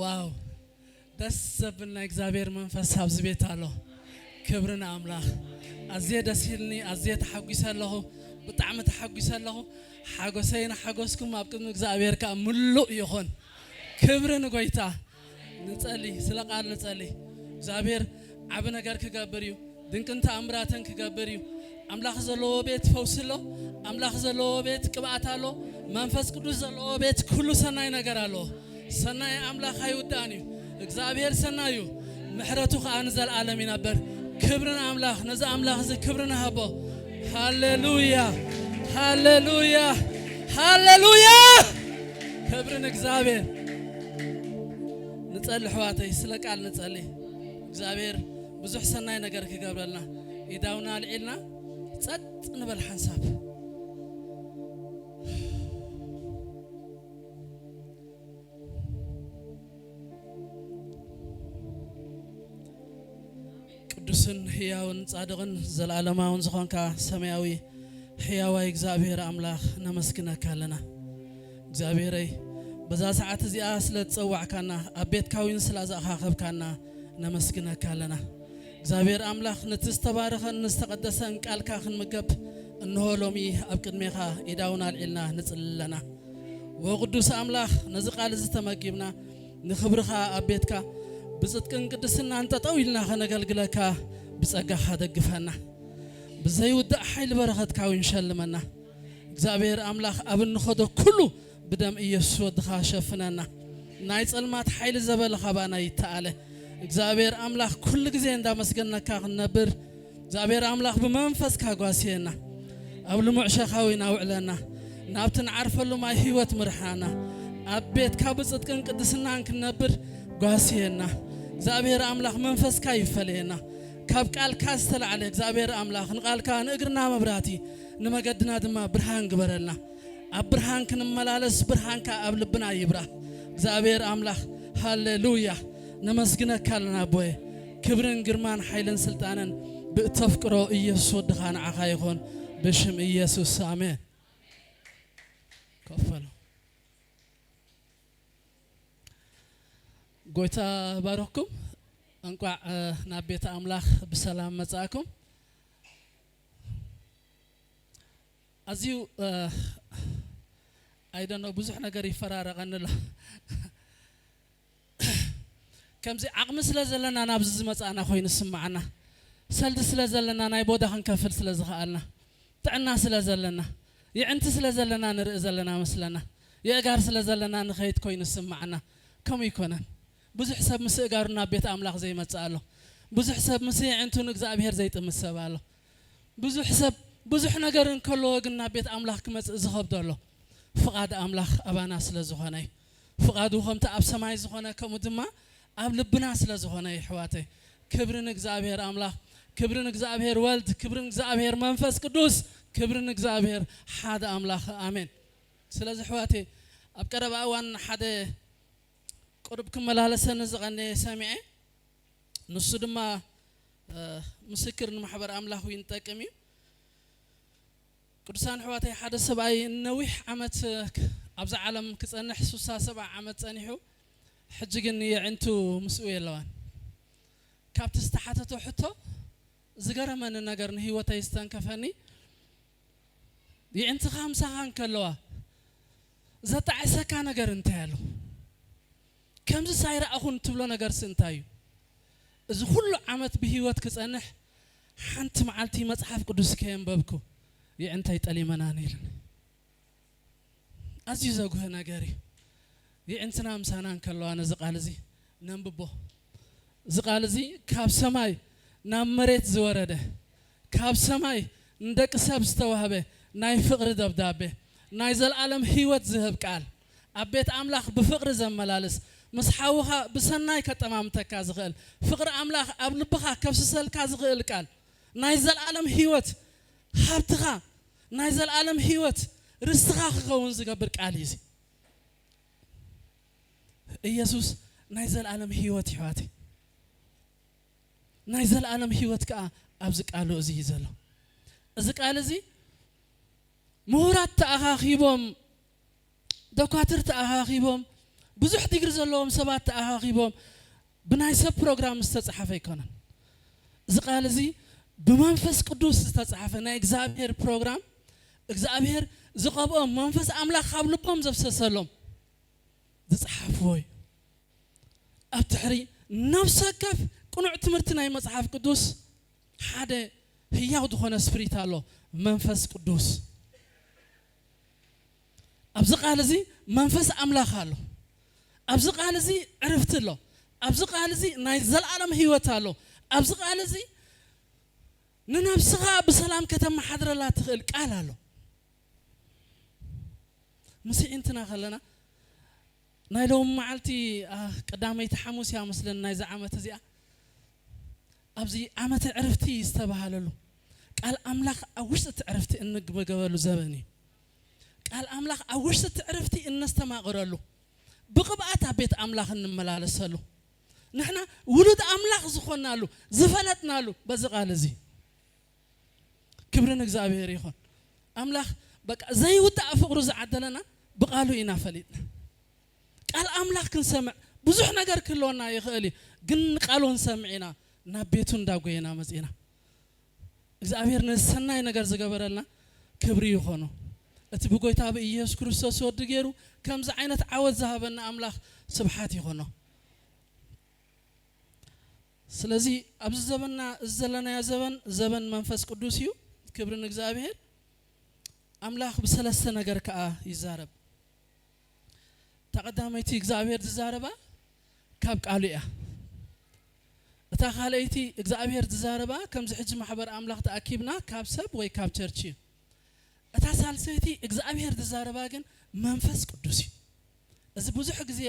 ዋው፣ ደስ ዘብል ናይ እግዚኣብሔር መንፈስ ኣብዚ ቤት ኣሎ። ክብሪ ንኣምላኽ። ኣዝየ ደስ ኢልኒ፣ ኣዝየ ተሓጒሰ ኣለኹ፣ ብጣዕሚ ተሓጒሰ ኣለኹ። ሓጎሰይ ንሓጎስኩም ኣብ ቅድሚ እግዚኣብሔር ከኣ ምሉእ ይኹን። ክብሪ ንጎይታ። ንጸሊ፣ ስለ ቃል ንጸሊ። እግዚኣብሔር ዓቢ ነገር ክገብር እዩ። ድንቅን ተኣምራትን ክገብር እዩ። ኣምላኽ ዘለዎ ቤት ፈውሲ ኣሎ። ኣምላኽ ዘለዎ ቤት ቅብኣት ኣሎ። መንፈስ ቅዱስ ዘለዎ ቤት ኩሉ ሰናይ ነገር ኣሎ። ሰናይ ኣምላኽ ኣይውዳእን እዩ። እግዚኣብሔር ሰናይ እዩ። ምሕረቱ ኸኣ ንዘለኣለም ይነብር። ክብሪ ንኣምላኽ፣ ነዚ ኣምላኽ እዚ ክብሪ ንሃቦ። ሃሌሉያ፣ ሃሌሉያ፣ ሃሌሉያ። ክብሪ ንእግዚኣብሔር። ንጸሊ ኣሕዋተይ፣ ስለ ቃል ንጸሊ። እግዚኣብሔር ብዙሕ ሰናይ ነገር ክገብረልና። ኢዳውና ኣልዒልና ጸጥ ንበል ሓንሳብ። ቅዱስን ህያውን ጻድቕን ዘለዓለማውን ዝኾንካ ሰማያዊ ህያዋይ እግዚኣብሔር ኣምላኽ ነመስግነካ ኣለና። እግዚኣብሔረይ፣ በዛ ሰዓት እዚኣ ስለ ዝጸዋዕካና፣ ኣብ ቤትካ እውን ስለ ዘኣኻኸብካና ነመስግነካ ኣለና። እግዚኣብሔር ኣምላኽ፣ ነቲ ዝተባረኸን ዝተቐደሰን ቃልካ ክንምገብ እንሆ ሎሚ ኣብ ቅድሜኻ ኢዳውና ኣልዒልና ንጽሊ ኣለና። ወቅዱስ ኣምላኽ፣ ነዚ ቃል እዚ ተመጊብና ንኽብርኻ ኣብ ቤትካ ብጽድቅን ቅድስናን ጠጠው ኢልና ኸነገልግለካ ብጸጋኻ ደግፈና። ብዘይውዳእ ሓይሊ በረኸትካ እውን ሸልመና። እግዚኣብሔር ኣምላኽ፣ ኣብ እንኸዶ ኩሉ ብደም ኢየሱስ ወድኻ ሸፍነና። ናይ ጸልማት ሓይሊ ዘበለ ኻባና ይተኣለ። እግዚኣብሔር ኣምላኽ፣ ኩሉ ግዜ እንዳመስገንካ ክንነብር እግዚኣብሔር ኣምላኽ ብመንፈስካ ጓስየና፣ ኣብ ልሙዕ ሸኻዊን ኣውዕለና፣ ናብቲ ንዓርፈሉ ማይ ህይወት ምርሓና፣ ኣብ ቤትካ ብጽድቅን ቅድስናን ክንነብር ጓስየና። እግዚኣብሔር ኣምላኽ መንፈስካ ይፈለየና። ካብ ቃልካ ዝተላዕለ እግዚኣብሔር ኣምላኽ ንቃልካ ንእግርና መብራህቲ ንመገድና ድማ ብርሃን ግበረልና። ኣብ ብርሃን ክንመላለስ ብርሃንካ ኣብ ልብና ይብራህ። እግዚኣብሔር ኣምላኽ ሃሌሉያ ነመስግነካ ኣለና ኣቦየ። ክብርን ግርማን ሓይልን ስልጣንን ብእተፍቅሮ ኢየሱስ ወድኻ ንዓኻ ይኹን ብሽም ኢየሱስ ኣሜን። ኮፍ በሉ። ጎይታ ባረኩም። እንቋዕ ናብ ቤተ ኣምላኽ ብሰላም መጻእኩም። ኣዝዩ ኣይደኖ ብዙሕ ነገር ይፈራረቐኒ ኣሎ። ከምዚ ዓቕሚ ስለ ዘለና ናብዚ ዝመጻእና ኮይኑ ዝስምዓና፣ ሰልዲ ስለ ዘለና ናይ ቦዳ ክንከፍል ስለ ዝኸኣልና፣ ጥዕና ስለ ዘለና፣ የዕንቲ ስለ ዘለና ንርኢ ዘለና መስለና፣ የእጋር ስለ ዘለና ንኸይድ ኮይኑ ዝስምዓና። ከምኡ ይኮነን። ብዙሕ ሰብ ምስ እጋሩ ናብ ቤት ኣምላኽ ዘይመጽእ ኣሎ። ብዙሕ ሰብ ምስ የዕንቱ ንእግዚኣብሔር ዘይጥምት ሰብ ኣሎ። ብዙሕ ሰብ ብዙሕ ነገር እንከለዎ ግን ናብ ቤት ኣምላኽ ክመጽእ ዝኸብዶ ኣሎ። ፍቓድ ኣምላኽ ኣባና ስለ ዝኾነ እዩ። ፍቓዱ ከምቲ ኣብ ሰማይ ዝኾነ ከምኡ ድማ ኣብ ልብና ስለ ዝኾነ እዩ። ኣሕዋተይ፣ ክብሪ ንእግዚኣብሔር ኣምላኽ፣ ክብሪ ንእግዚኣብሔር ወልድ፣ ክብሪ ንእግዚኣብሔር መንፈስ ቅዱስ፣ ክብሪ ንእግዚኣብሔር ሓደ ኣምላኽ ኣሜን። ስለዚ ኣሕዋተይ፣ ኣብ ቀረባ እዋን ሓደ ቁሩብ ክመላለሰኒ ዝቐነየ ሰሚዐ። ንሱ ድማ ምስክር ንማሕበር ኣምላኽ እውን ይጠቅም እዩ። ቅዱሳን ኣሕዋተይ፣ ሓደ ሰብኣይ ነዊሕ ዓመት ኣብዛ ዓለም ክጸንሕ ሱሳ ሰብዓ ዓመት ጸኒሑ፣ ሕጂ ግን የዕንቱ ምስኡ የለዋን። ካብቲ ዝተሓተቶ ሕቶ ዝገረመኒ ነገር፣ ንህይወተይ ዝተንከፈኒ፣ የዕንትኻ ምሳኻ እንከለዋ ዘጣዕሰካ ነገር እንታይ ኣሎ? ከምዚስ ኣይረኣኹን ትብሎ ነገርሲ እንታይ እዩ? እዚ ኩሉ ዓመት ብህይወት ክጸንሕ ሓንቲ መዓልቲ መጽሓፍ ቅዱስ ከየንበብኩ የዕንተይ ጠሊመናኒ ኢሉኒ። ኣዝዩ ዘጉህ ነገር እዩ። የዕንትና ምሳና እንከለዋ ነዚ ቃል እዚ ነንብቦ። እዚ ቃል እዚ ካብ ሰማይ ናብ መሬት ዝወረደ፣ ካብ ሰማይ ንደቂ ሰብ ዝተዋህበ ናይ ፍቕሪ ደብዳቤ፣ ናይ ዘለኣለም ህይወት ዝህብ ቃል፣ ኣብ ቤት ኣምላኽ ብፍቕሪ ዘመላልስ፣ ምስ ሓውኻ ብሰናይ ከጠማምተካ ዝኽእል፣ ፍቕሪ ኣምላኽ ኣብ ልብኻ ከፍስሰልካ ዝኽእል ቃል፣ ናይ ዘለኣለም ህይወት ሃብትኻ፣ ናይ ዘለኣለም ህይወት ርስትኻ ክኸውን ዝገብር ቃል እዩ እዚ። ኢየሱስ ናይ ዘለኣለም ህይወት፣ ኣሕዋተይ፣ ናይ ዘለኣለም ህይወት ከኣ ኣብዚ ቃሉ እዚ እዩ ዘሎ። እዚ ቃል እዚ ምሁራት ተኣኻኺቦም፣ ደኳትር ተኣኻኺቦም፣ ብዙሕ ዲግሪ ዘለዎም ሰባት ተኣኻኺቦም ብናይ ሰብ ፕሮግራም ዝተጻሕፈ ኣይኮነን። እዚ ቃል እዚ ብመንፈስ ቅዱስ ዝተጻሕፈ ናይ እግዚኣብሔር ፕሮግራም፣ እግዚኣብሔር ዝቐብኦም መንፈስ ኣምላኽ ካብ ልቦም ዘፍሰሰሎም ዝጸሓፍዎ እዩ። ኣብ ትሕሪ ነፍሲ ወከፍ ቅኑዕ ትምህርቲ ናይ መጽሓፍ ቅዱስ ሓደ ህያው ዝኾነ ስፕሪት ኣሎ፣ መንፈስ ቅዱስ። ኣብዚ ቃል እዚ መንፈስ ኣምላኽ ኣሎ። ኣብዚ ቃል እዚ ዕርፍቲ ኣሎ። ኣብዚ ቃል እዚ ናይ ዘለኣለም ህይወት ኣሎ። ኣብዚ ቃል እዚ ንነብስኻ ብሰላም ከተመሓድረላ ትኽእል ቃል ኣሎ። ምስ ኣዒንትና ከለና ናይ ሎሚ መዓልቲ፣ አ፣ ቀዳመይቲ ሓሙስ እያ መስለኒ ናይዛ ዓመት እዚኣ። ኣብዚ ዓመተ ዕርፍቲ ዝተባህለሉ ቃል ኣምላኽ ኣብ ውሽጢ እቲ ዕርፍቲ እንመገበሉ ዘበን እዩ። ቃል ኣምላኽ ኣብ ውሽጢ እቲ ዕርፍቲ እነስተማቕረሉ፣ ብቕብኣት ኣብ ቤት ኣምላኽ እንመላለሰሉ፣ ንሕና ውሉድ ኣምላኽ ዝኾንናሉ፣ ዝፈለጥናሉ በዚ ቃል እዚ። ክብሪ ንእግዚኣብሔር ይኹን። ኣምላኽ በቃ ዘይውዳእ ፍቕሩ ዝዓደለና ብቃሉ ኢና ፈሊጥና። ቃል ኣምላኽ ክንሰምዕ ብዙሕ ነገር ክህልወና ይኽእል እዩ፣ ግን ንቃሉ ክንሰምዕ ኢና ናብ ቤቱ እንዳጎየና መጺእና። እግዚኣብሔር ነዚ ሰናይ ነገር ዝገበረልና ክብሪ ይኾኖ። እቲ ብጎይታ ብኢየሱስ ክርስቶስ ወዲ ገይሩ ከምዚ ዓይነት ዓወት ዝሃበና ኣምላኽ ስብሓት ይኾኖ። ስለዚ ኣብዚ ዘበንና፣ እዚ ዘለናዮ ዘበን፣ ዘበን መንፈስ ቅዱስ እዩ። ክብሪ ንእግዚኣብሔር። ኣምላኽ ብሰለስተ ነገር ከኣ ይዛረብ። እታ ቀዳመይቲ እግዚኣብሔር ዝዛረባ ካብ ቃሉ እያ። እታ ካልኣይቲ እግዚኣብሔር ዝዛረባ ከምዚ ሕጂ ማሕበር ኣምላኽ ተኣኪብና ካብ ሰብ ወይ ካብ ቸርች እዩ። እታ ሳልሰይቲ እግዚኣብሔር ዝዛረባ ግን መንፈስ ቅዱስ እዩ። እዚ ብዙሕ ግዜ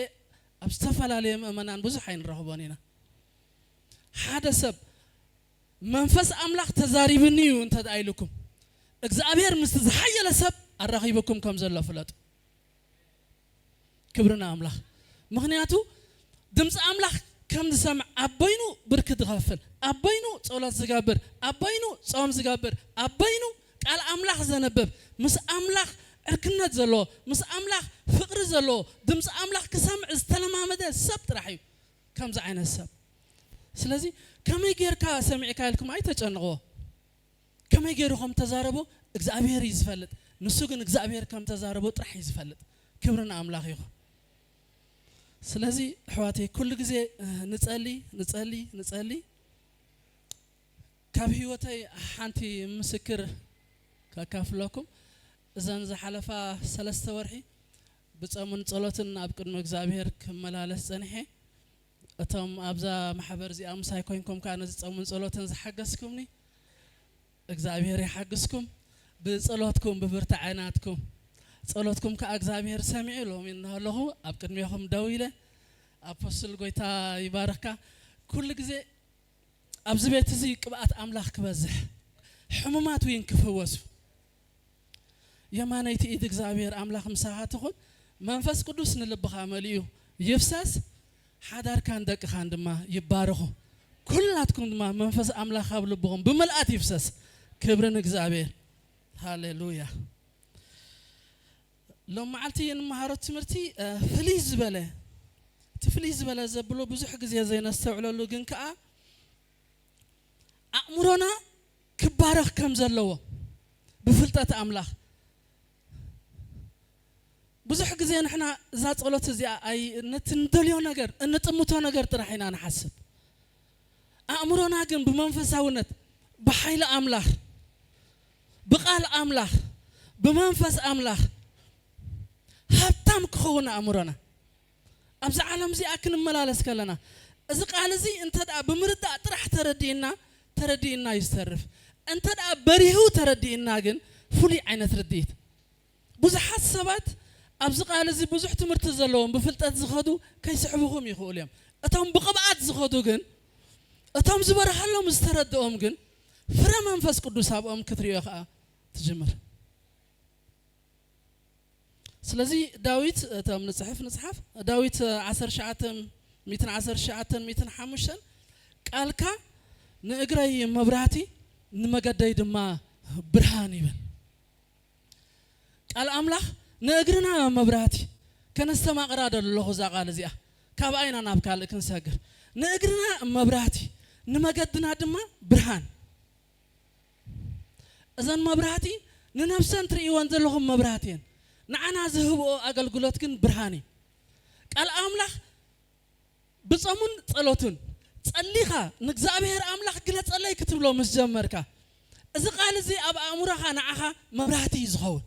ኣብ ዝተፈላለየ ምእመናን ብዙሕ ኣይንረኽቦን ኢና። ሓደ ሰብ መንፈስ ኣምላኽ ተዛሪብኒ እዩ እንተ ደኣ ኢልኩም፣ እግዚኣብሔር ምስቲ ዝሓየለ ሰብ ኣራኺብኩም ከም ዘሎ ፍለጡ። ክብሪ ንኣምላኽ። ምኽንያቱ ድምፂ ኣምላኽ ከም ዝሰምዕ ኣብ በይኑ ብርኪ ዝኸፍል፣ ኣብ በይኑ ጸሎት ዝገብር፣ ኣብ በይኑ ጾም ዝገብር፣ ኣብ በይኑ ቃል ኣምላኽ ዘንብብ፣ ምስ ኣምላኽ ዕርክነት ዘለዎ፣ ምስ ኣምላኽ ፍቕሪ ዘለዎ፣ ድምፂ ኣምላኽ ክሰምዕ ዝተለማመደ ሰብ ጥራሕ እዩ ከምዚ ዓይነት ሰብ። ስለዚ ከመይ ጌርካ ሰሚዕካ ኢልኩም ኣይተጨንቕዎ። ከመይ ገይሩ ከም ተዛረቦ እግዚኣብሔር እዩ ዝፈልጥ። ንሱ ግን እግዚኣብሔር ከም ተዛረቦ ጥራሕ እዩ ዝፈልጥ። ክብሪ ንኣምላኽ ይኹን። ስለዚ ኣሕዋተይ ኩሉ ግዜ፣ እ፣ ንጸሊ፣ ንጸሊ፣ ንጸሊ። ካብ ህይወተይ ሓንቲ ምስክር ከካፍለኩም። እዘን ዝሓለፋ ሰለስተ ወርሒ ብጾምን ጸሎትን ኣብ ቅድሚ እግዚኣብሔር ክመላለስ ጸኒሐ። እቶም ኣብዛ ማሕበር እዚኣ ምሳይ ኮይንኩም ከኣ ነዚ ጾምን ጸሎትን ዝሓገዝኩምኒ፣ እግዚኣብሔር ይሓግዝኩም። ብጸሎትኩም፣ ብብርታዐ ናትኩም፣ ጸሎትኩም ከኣ እግዚኣብሔር ሰሚዑ፣ ሎሚ እናሃለኹ ኣብ ቅድሜኹም ደው ኢለ፣ ኣፖስትል ጎይታ ይባርኽካ። ኩሉ ግዜ ኣብዚ ቤት እዚ ቅብኣት ኣምላኽ ክበዝሕ፣ ሕሙማት እውን ክፍወሱ፣ የማነይቲ ኢድ እግዚኣብሔር ኣምላኽ ምሳኻ ትኹን። መንፈስ ቅዱስ ንልብኻ መሊኡ ይፍሰስ። ሓዳርካን ደቅኻን ድማ ይባረኹ። ኩላትኩም ድማ መንፈስ ኣምላኽ ኣብ ልብኹም ብምልኣት ይፍሰስ። ክብሪ ንእግዚኣብሔር። ሃሌሉያ። ሎም መዓልቲ እንመሃሮ ትምህርቲ፣ እ፣ ፍልይ ዝበለ፣ እቲ ፍልይ ዝበለ ዘብሎ ብዙሕ ግዜ ዘይነስተውዕለሉ ግን ከኣ ኣእምሮና ክባረኽ ከም ዘለዎ ብፍልጠት ኣምላኽ። ብዙሕ ግዜ ንሕና እዛ ጸሎት እዚኣ ኣይ-፣ ነቲ እንደልዮ ነገር፣ እንጥምቶ ነገር ጥራሕ ኢና ንሓስብ። ኣእምሮና ግን ብመንፈሳውነት፣ ብሓይሊ ኣምላኽ፣ ብቃል ኣምላኽ፣ ብመንፈስ ኣምላኽ ሃብታም ክኸውን ኣእምሮና። ኣብዚ ዓለም እዚኣ ክንመላለስ ከለና፣ እዚ ቃል እዚ እንተ ደኣ ብምርዳእ ጥራሕ ተረዲእና፣ ተረዲእና እዩ ዝተርፍ። እንተ ደኣ በሪሁ ተረዲእና ግን ፍሉይ ዓይነት ርድኢት። ብዙሓት ሰባት ኣብዚ ቃል እዚ ብዙሕ ትምህርቲ ዘለዎም ብፍልጠት ዝኸዱ ከይስሕቡኹም ይኽእሉ እዮም። እቶም ብቕብኣት ዝኸዱ ግን፣ እቶም ዝበርሃሎም ዝተረድኦም ግን፣ ፍረ መንፈስ ቅዱስ ኣብኦም ክትርእዮ ኸኣ ትጅምር። ስለዚ ዳዊት፣ እቶም ንጽሕፍ ንጽሓፍ፣ ዳዊት ዓሰርተ ትሽዓተ፣ ሚእትን ዓሰርተ ትሽዓተን ሚእትን ሓሙሽተን፣ "ቃልካ ንእግረይ መብራህቲ፣ ንመገደይ ድማ ብርሃን" ይብል። ቃል ኣምላኽ ንእግርና መብራህቲ፣ ከነስተማቕራ ዶ ኣለኹ እዛ ቃል እዚኣ? ካብ ኣይና ናብ ካልእ ክንሰግር። ንእግርና መብራህቲ፣ ንመገድና ድማ ብርሃን። እዘን መብራህቲ ንነፍሰን ትርእይወን ዘለኹም መብራህቲ እየን። ንዓና ዝህብኦ ኣገልግሎት ግን ብርሃን እዩ። ቃል ኣምላኽ ብጾሙን ጸሎቱን ጸሊኻ ንእግዚኣብሔር ኣምላኽ ግለጸለይ ክትብሎ ምስ ጀመርካ፣ እዚ ቃል እዚ ኣብ ኣእምሮኻ ንዓኻ መብራህቲ እዩ ዝኸውን።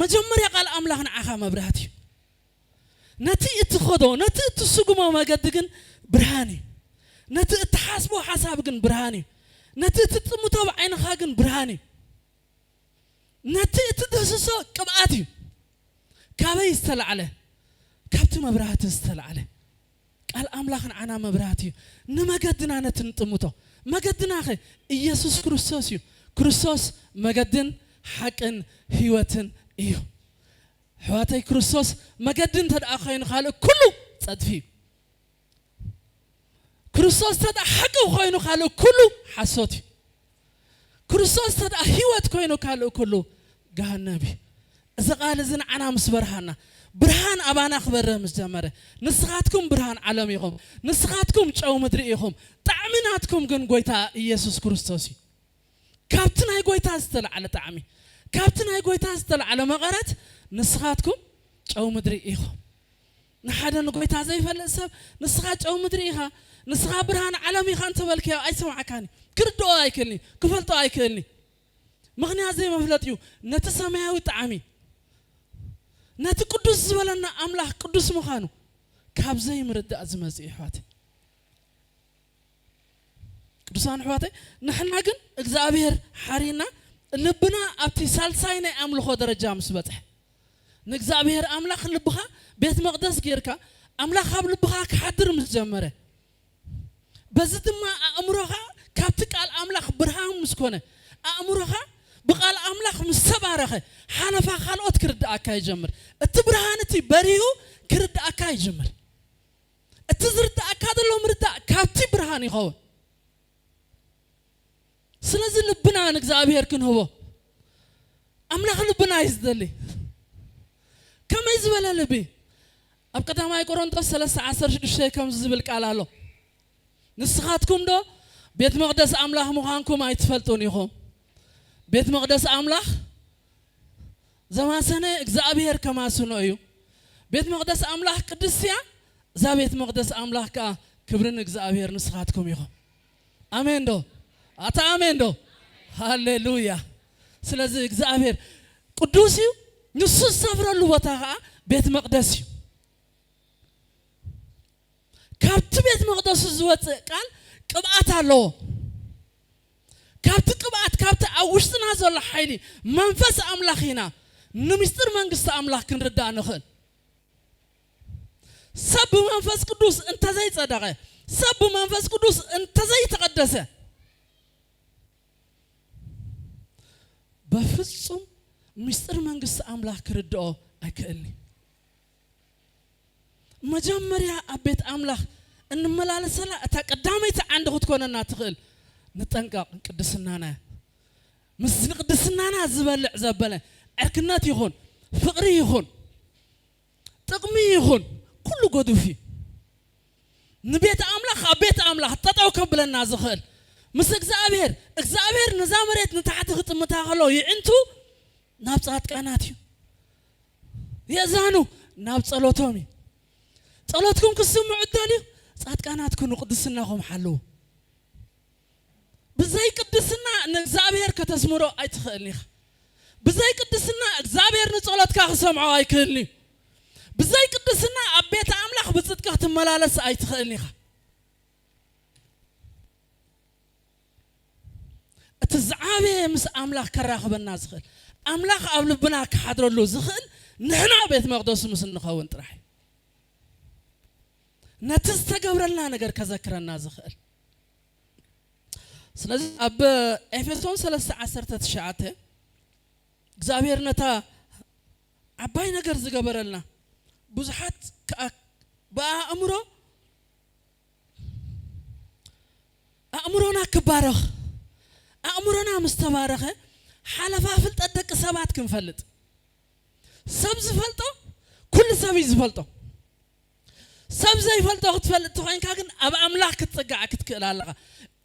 መጀመርያ ቃል ኣምላኽ ንዓኻ መብራህቲ እዩ። ነቲ እትኸዶ፣ ነቲ እትስጉሞ መገዲ ግን ብርሃን እዩ። ነቲ እትሓስቦ ሓሳብ ግን ብርሃን እዩ። ነቲ እትጥምቶ ኣብ ዓይንኻ ግን ብርሃን እዩ። ነቲ እትድህስሶ ቅብኣት እዩ። ካበይ ዝተላዕለ? ካብቲ መብራህቲ ዝተላዕለ። ቃል ኣምላኽ ንዓና መብራህቲ እዩ። ንመገድና ነቲ ንጥምቶ። መገድና ኸ ኢየሱስ ክርስቶስ እዩ። ክርስቶስ መገድን ሓቅን ህይወትን እዩ። ኣሕዋተይ፣ ክርስቶስ መገዲ እንተ ደኣ ኾይኑ፣ ካልእ ኩሉ ጸድፊ እዩ። ክርስቶስ እንተ ደኣ ሓቂ ኾይኑ፣ ካልእ ኩሉ ሓሶት እዩ። ክርስቶስ እንተ ደኣ ህይወት ኮይኑ፣ ካልእ ኩሉ ገሃነም እዩ። እዚ ቃል እዚ ንዓና ምስ በርሃና፣ ብርሃን ኣባና ክበርህ ምስ ጀመረ፣ ንስኻትኩም ብርሃን ዓለም ኢኹም፣ ንስኻትኩም ጨው ምድሪ ኢኹም። ጣዕሚ ናትኩም ግን ጎይታ ኢየሱስ ክርስቶስ እዩ። ካብቲ ናይ ጎይታ ዝተላዕለ ጣዕሚ፣ ካብቲ ናይ ጎይታ ዝተላዕለ መቐረት፣ ንስኻትኩም ጨው ምድሪ ኢኹም። ንሓደ ንጎይታ ዘይፈልጥ ሰብ፣ "ንስኻ ጨው ምድሪ ኢኻ፣ ንስኻ ብርሃን ዓለም ኢኻ" እንተበልክዮ ኣይሰምዓካን እዩ። ክርድኦ ኣይክእልን እዩ፣ ክፈልጦ ኣይክእልን እዩ። ምኽንያት ዘይመፍለጥ እዩ። ነቲ ሰማያዊ ጣዕሚ፣ ነቲ ቅዱስ ዝበለና ኣምላኽ ቅዱስ ምዃኑ ካብ ዘይምርዳእ ዝመጽእ እዩ፣ ኣሕዋተይ። ቅዱሳን ኣሕዋተይ፣ ንሕና ግን እግዚኣብሔር ሓሪና፣ ልብና ኣብቲ ሳልሳይ ናይ ኣምልኾ ደረጃ ምስ በጽሐ፣ ንእግዚኣብሔር ኣምላኽ ልብኻ ቤት መቕደስ ጌርካ፣ ኣምላኽ ኣብ ልብኻ ክሓድር ምስ ጀመረ፣ በዚ ድማ ኣእምሮኻ ካብቲ ቃል ኣምላኽ ብርሃን ምስ ኮነ፣ ኣእምሮኻ ብቃል ኣምላኽ ምስ ተባረኸ፣ ሓለፋ ካልኦት ክርድኣካ ይጀምር። እቲ ብርሃን እቲ በሪሁ ክርድኣካ ይጅምር። እቲ ዝርድኣካ ዘሎ ምርዳእ ካብቲ ብርሃን ይኸውን። ስለዚ ልብና ንእግዚኣብሔር ክንህቦ፣ ኣምላኽ ልብና እዩ ዝደሊ። ከመይ ዝበለ ልቢ? ኣብ ቀዳማይ ቆሮንቶስ ሰለስተ ዓሰርተ ሽዱሽተ ከምዚ ዝብል ቃል ኣሎ፣ "ንስኻትኩም ዶ ቤት መቕደስ ኣምላኽ ምዃንኩም ኣይትፈልጡን ኢኹም?" ቤት መቕደስ ኣምላኽ ዘማሰነ እግዚኣብሔር ከማስኖ እዩ። ቤት መቕደስ ኣምላኽ ቅድስቲ እያ። እዛ ቤት መቕደስ ኣምላኽ ከኣ ክብሪ ንእግዚኣብሔር ንስኻትኩም ኢኹም። ኣሜን ዶ? ኣታ ኣሜን ዶ? ሃሌሉያ። ስለዚ እግዚኣብሔር ቅዱስ እዩ። ንሱ ዝሰፍረሉ ቦታ ከኣ ቤት መቕደስ እዩ። ካብቲ ቤት መቕደሱ ዝወፅእ ቃል ቅብኣት ኣለዎ። ካብቲ ቅብኣት፣ ካብቲ ኣብ ውሽጥና ዘሎ ሓይሊ መንፈስ ኣምላኽ ኢና ንምስጢር መንግስቲ ኣምላኽ ክንርዳእ ንኽእል። ሰብ ብመንፈስ ቅዱስ እንተዘይጸደቐ፣ ሰብ ብመንፈስ ቅዱስ እንተዘይተቐደሰ፣ በፍጹም ምስጢር መንግስቲ ኣምላኽ ክርድኦ ኣይክእልን እዩ። መጀመርያ ኣብ ቤት ኣምላኽ እንመላለሰላ እታ ቀዳመይቲ ዓንዲ ክትኮነና ትኽእል፣ ንጠንቀቕ፣ ቅድስናና እያ። ምስ ንቅድስናና ዝበልዕ ዘበለ ዕርክነት ይኹን፣ ፍቕሪ ይኹን፣ ጥቕሚ ይኹን፣ ኩሉ ጎዱፍ እዩ። ንቤት ኣምላኽ ኣብ ቤት ኣምላኽ ጠጠው ከብለና ዝኽእል፣ ምስ እግዚኣብሔር፣ እግዚኣብሔር ነዛ መሬት ንታሕቲ ክጥምታ ከሎ ይዕንቱ ናብ ጻድቃናት እዩ። የእዛኑ ናብ ጸሎቶም እዩ። ጸሎትኩም ክስምዑ እደልዩ፣ ጻድቃናትኩም ንቅድስናኹም ሓልዉ። ብዘይ ቅድስና ንእግዚኣብሔር ከተስምሮ ኣይትኽእልን ኢኻ። ብዘይ ቅድስና እግዚኣብሔር ንጸሎትካ ክሰምዖ ኣይክእልን እዩ። ብዘይ ቅድስና ኣብ ቤት ኣምላኽ ብጽድቂ ክትመላለስ ኣይትኽእልን ኢኻ። እቲ ዝዓበየ ምስ ኣምላኽ ከራኽበና ዝኽእል፣ ኣምላኽ ኣብ ልብና ክሓድረሉ ዝኽእል፣ ንሕና ቤት መቕደሱ ምስ እንኸውን ጥራሕ እዩ። ነቲ ዝተገብረልና ነገር ከዘክረና ዝኽእል። ስለዚ ኣብ ኤፌሶን ሰለስተ ዓሰርተ ትሽዓተ እግዚኣብሔር ነታ ዓባይ ነገር ዝገበረልና፣ ብዙሓት ከኣ ብኣእምሮ፣ ኣእምሮና ክባረኽ፣ ኣእምሮና ምስ ተባረኸ፣ ሓለፋ ፍልጠት ደቂ ሰባት ክንፈልጥ፣ ሰብ ዝፈልጦ ኩሉ ሰብ እዩ ዝፈልጦ። ሰብ ዘይፈልጦ ክትፈልጥ ተኾይንካ ግን ኣብ ኣምላኽ ክትጸጋዕ ክትክእል ኣለኻ።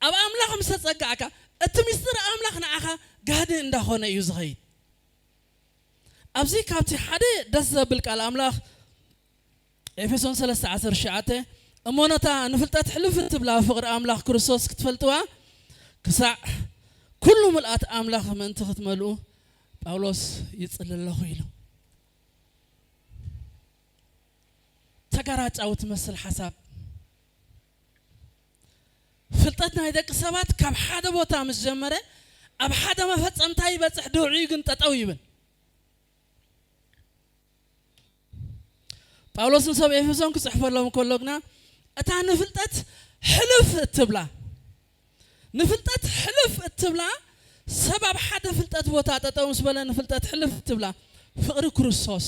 ኣብ ኣምላኽ ምስ ተጸጋዕካ እቲ ምስጢር ኣምላኽ ንዓኻ ጋህዲ እንዳኾነ እዩ ዝኸይድ። ኣብዚ ካብቲ ሓደ ደስ ዘብል ቃል ኣምላኽ ኤፌሶን ሰለስተ ዓሰርተ ትሽዓተ እሞ ነታ ንፍልጠት ሕልፍ እትብላ ፍቕሪ ኣምላኽ ክርስቶስ ክትፈልጥዋ ክሳዕ ኩሉ ምልኣት ኣምላኽ ምእንቲ ክትመልኡ ጳውሎስ ይጽሊ ኣለኹ ኢሉ። ተጋራጫዊ ትመስል ሓሳብ። ፍልጠት ናይ ደቂ ሰባት ካብ ሓደ ቦታ ምስ ጀመረ ኣብ ሓደ መፈጸምታ ይበጽሕ፣ ድሕሪኡ ግን ጠጠው ይብል። ጳውሎስ ንሰብ ኤፌሶን ክጽሕፈሎም ከሎ ግና እታ ንፍልጠት ሕልፍ እትብላ ንፍልጠት ሕልፍ እትብላ ሰብ ኣብ ሓደ ፍልጠት ቦታ ጠጠው ምስ በለ ንፍልጠት ሕልፍ እትብላ ፍቕሪ ክርስቶስ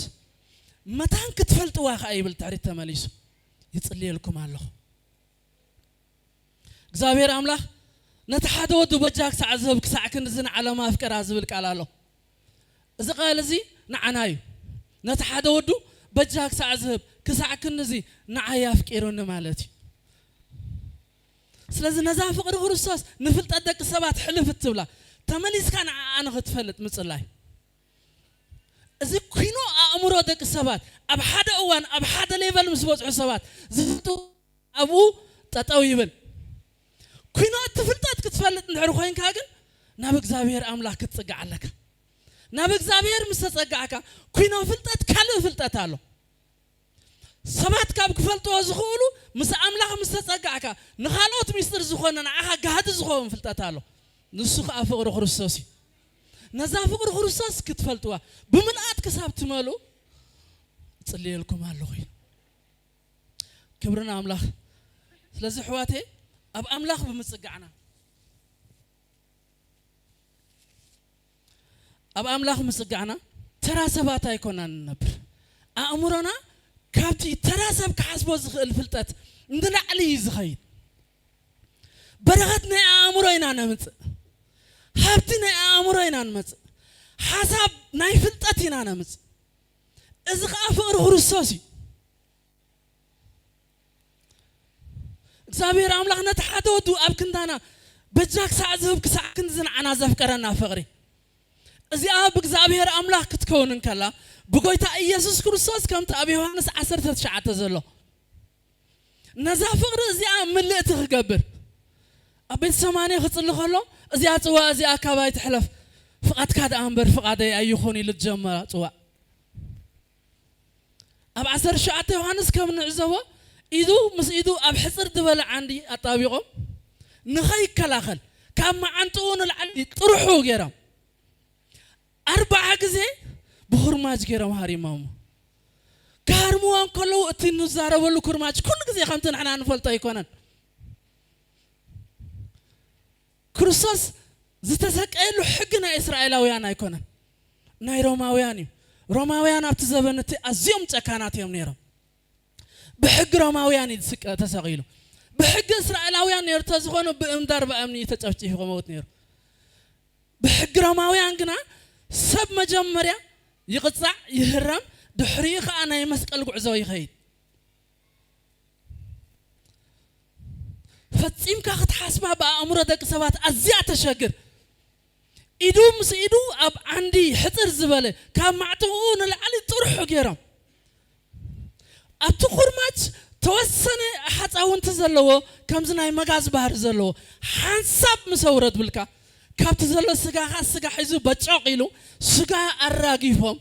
መታን ክትፈልጥዋ ከኣ ይብል ትሕሪት ተመሊሱ ይጽልየልኩም ኣለኹ። እግዚኣብሔር ኣምላኽ ነቲ ሓደ ወዱ በጃ ክሳዕ ዝህብ ክሳዕ ክንድዚ ንዓለም ኣፍቀራ ዝብል ቃል ኣሎ። እዚ ቃል እዚ ንዓና እዩ። ነቲ ሓደ ወዱ በጃ ክሳዕ ዝህብ ክሳዕ ክንድዚ ንዓይ ኣፍቂሩኒ ማለት እዩ። ስለዚ ነዛ ፍቕሪ ክርስቶስ ንፍልጠት ደቂ ሰባት ሕልፍ እትብላ ተመሊስካ ንዓኣ ንኽትፈልጥ ምጽላይ። እዚ ኩኖ ኣእምሮ ደቂ ሰባት ኣብ ሓደ እዋን ኣብ ሓደ ሌቨል ምስ በጽሑ ሰባት ዝፍልጡ ኣብኡ ጠጠው ይብል። ኩኖ እቲ ፍልጠት ክትፈልጥ እንድሕር ኮይንካ ግን ናብ እግዚኣብሔር ኣምላኽ ክትጽጋዕ ኣለካ። ናብ እግዚኣብሔር ምስ ተጸጋዕካ ኩኖ ፍልጠት ካልእ ፍልጠት ኣሎ። ሰባት ካብ ክፈልጥዎ ዝኽእሉ ምስ ኣምላኽ ምስ ተጸጋዕካ ንኻልኦት ሚስጥር ዝኾነ ንዓኻ ጋህዲ ዝኸውን ፍልጠት ኣሎ። ንሱ ኸኣ ፍቕሪ ክርስቶስ እዩ። ነዛ ፍቕሪ ክርስቶስ ክትፈልጥዋ ብምልኣት ክሳብ ትመልኡ እጽልየልኩም ኣለኹ ኢሉ። ክብሪ ንኣምላኽ። ስለዚ ኣሕዋተይ ኣብ ኣምላኽ ብምጽጋዕና ኣብ ኣምላኽ ምጽጋዕና ተራ ሰባት ኣይኮናን ንነብር። ኣእምሮና ካብቲ ተራ ሰብ ክሓስቦ ዝኽእል ፍልጠት ንላዕሊ እዩ ዝኸይድ። በረኸት ናይ ኣእምሮ ኢና ነምጽእ። ሃብቲ ናይ ኣእምሮ ኢና ንመጽእ። ሓሳብ ናይ ፍልጠት ኢና ነምጽእ። እዚ ኸኣ ፍቕሪ ክርስቶስ እዩ። እግዚኣብሔር ኣምላኽ ነቲ ሓደ ወዱ ኣብ ክንዳና በጃ ክሳዕ ዝህብ ክሳዕ ክንዲ ዝንዓና ዘፍቀረና ፍቕሪ እዚኣ ብእግዚኣብሔር ኣምላኽ ክትከውን እንከላ ብጎይታ ኢየሱስ ክርስቶስ ከምቲ ኣብ ዮሃንስ ዓሰርተ ትሽዓተ ዘሎ ነዛ ፍቕሪ እዚኣ ምልእቲ ክገብር ኣብ ቤት ሰማንያ ክጽሊ ከሎ እዚኣ ጽዋ እዚኣ ካባይ ትሕለፍ ፍቓድካ ደኣ እምበር ፍቓደይ ኣይኹን ኢሉ ዝጀመራ ጽዋ ኣብ ዓሰርተ ትሽዓተ ዮሃንስ ከም ንዕዘቦ ኢዱ ምስ ኢዱ ኣብ ሕጽር ዝበለ ዓንዲ ኣጣቢቖም ንኸይከላኸል ካብ መዓንጥኡ ንላዕሊ ጥርሑ ገይሮም ኣርባዓ ግዜ ብኹርማጅ ገይሮም ሃሪሞም ክሃርምዎ እንከለዉ እቲ ንዛረበሉ ኩርማጅ ኩሉ ግዜ ከምቲ ንሕና ንፈልጦ ኣይኮነን ክርስቶስ ዝተሰቀየሉ ሕጊ ናይ እስራኤላውያን ኣይኮነን ናይ ሮማውያን እዩ ሮማውያን ኣብቲ ዘበን እቲ ኣዝዮም ጨካናት እዮም ነይሮም ብሕጊ ሮማውያን እዩ ተሰቂሉ ብሕጊ እስራኤላውያን ነይሩ ተዝኾኑ ብእምዳር ብእምኒ እዩ ተጨፍጪፉ ክመውት ነይሩ ብሕጊ ሮማውያን ግና ሰብ መጀመርያ ይቕጻዕ ይህረም ድሕሪኡ ከዓ ናይ መስቀል ጉዕዞ ይኸይድ ፈጺምካ ክትሓስባ ብኣእምሮ ደቂ ሰባት ኣዝያ ተሸግር ኢዱ ምስ ኢዱ ኣብ ዓንዲ ሕጽር ዝበለ ካብ ማዕጥቕኡ ንላዕሊ ጥርሑ ገይሮም ኣብቲ ኩርማጅ ተወሰነ ሓፃውንቲ ዘለዎ ከምዚ ናይ መጋዝ ባህሪ ዘለዎ ሓንሳብ ምስ ኣውረድ ብልካ ካብቲ ዘሎ ስጋኻ ስጋ ሒዙ በጮቕ ኢሉ ስጋ ኣራጊፎም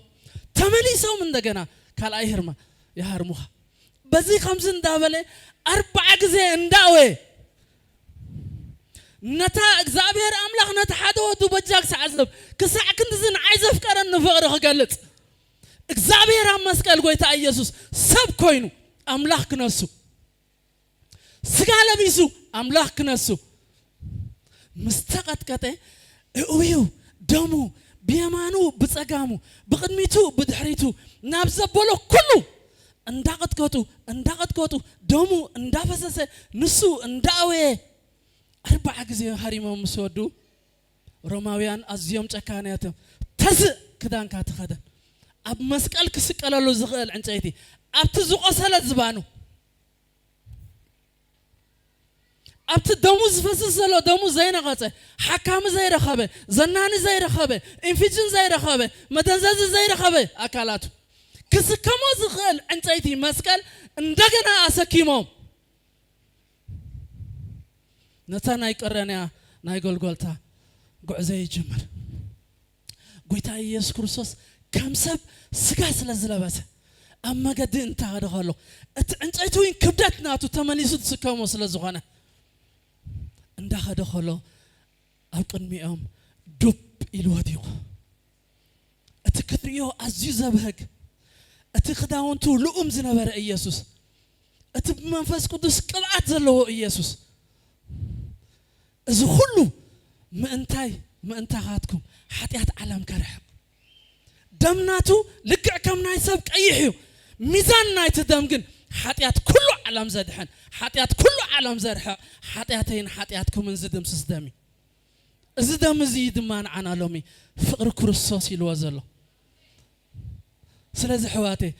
ተመሊሶም እንደገና ካልኣይ ህርማ ይሃርሙኻ በዚ ከምዚ እንዳበለ ኣርባዓ ግዜ እንዳወ ነታ እግዚኣብሔር ኣምላኽ ነቲ ሓደ ወዱ በጃ ክሳዕ ዝህብ ክሳዕ ክንድዚ ንዓይ ዘፍቀረኒ ፍቕሪ ክገልጽ እግዚኣብሔር ኣብ መስቀል ጎይታ ኢየሱስ ሰብ ኮይኑ ኣምላኽ ክነሱ ስጋ ለቢሱ ኣምላኽ ክነሱ ምስ ተቐጥቀጠ እውዩ ደሙ ብየማኑ ብጸጋሙ ብቕድሚቱ ብድሕሪቱ ናብ ዘበሎ ኩሉ እንዳቐጥቀጡ እንዳቐጥቀጡ ደሙ እንዳፈሰሰ ንሱ እንዳኣወየ ኣርባዓ ግዜ ሃሪሞም ምስ ወዱ ሮማውያን ኣዝዮም ጨካንያት እዮም። ተስእ ክዳንካ ተኸደን። ኣብ መስቀል ክስቀለሉ ዝኽእል ዕንጨይቲ፣ ኣብቲ ዝቆሰለ ዝባኑ፣ ኣብቲ ደሙ ዝፈስስ ዘሎ ደሙ ዘይነቐጸ፣ ሓካሚ ዘይረኸበ፣ ዘናኒ ዘይረኸበ፣ ኢንፊጅን ዘይረኸበ፣ መደንዘዚ ዘይረኸበ ኣካላቱ ክስከሞ ዝኽእል ዕንጨይቲ መስቀል እንደገና ኣሰኪሞም ነታ ናይ ቀረንያ ናይ ጎልጎልታ ጉዕዞ ይጅምር። ጎይታ ኢየሱስ ክርስቶስ ከም ሰብ ስጋ ስለ ዝለበሰ ኣብ መገዲ እንተኸደ ከሎ እቲ ዕንጨይቲ እውን ክብደት ናቱ ተመሊሱ ዝስከሞ ስለ ዝኾነ እንዳኸደ ከሎ ኣብ ቅድሚኦም ዱብ ኢሉ ወዲቑ። እቲ ክትርእዮ ኣዝዩ ዘብህግ፣ እቲ ክዳውንቱ ልኡም ዝነበረ ኢየሱስ፣ እቲ ብመንፈስ ቅዱስ ቅብኣት ዘለዎ ኢየሱስ፣ እዚ ኩሉ ምእንታይ? ምእንታኻትኩም ሓጢኣት ዓለም ከርሕቕ። ደም ናቱ ልክዕ ከም ናይ ሰብ ቀይሕ እዩ። ሚዛን ናይቲ ደም ግን ሓጢኣት ኩሉ ዓለም ዘድሕን፣ ሓጢኣት ኩሉ ዓለም ዘርሕቕ፣ ሓጢኣተይን ሓጢኣትኩምን ዝድምስስ ደም እዩ። እዚ ደም እዚ ድማ ንዓና ሎሚ ፍቕሪ ክርስቶስ ኢልዎ ዘሎ። ስለዚ ኣሕዋተይ፣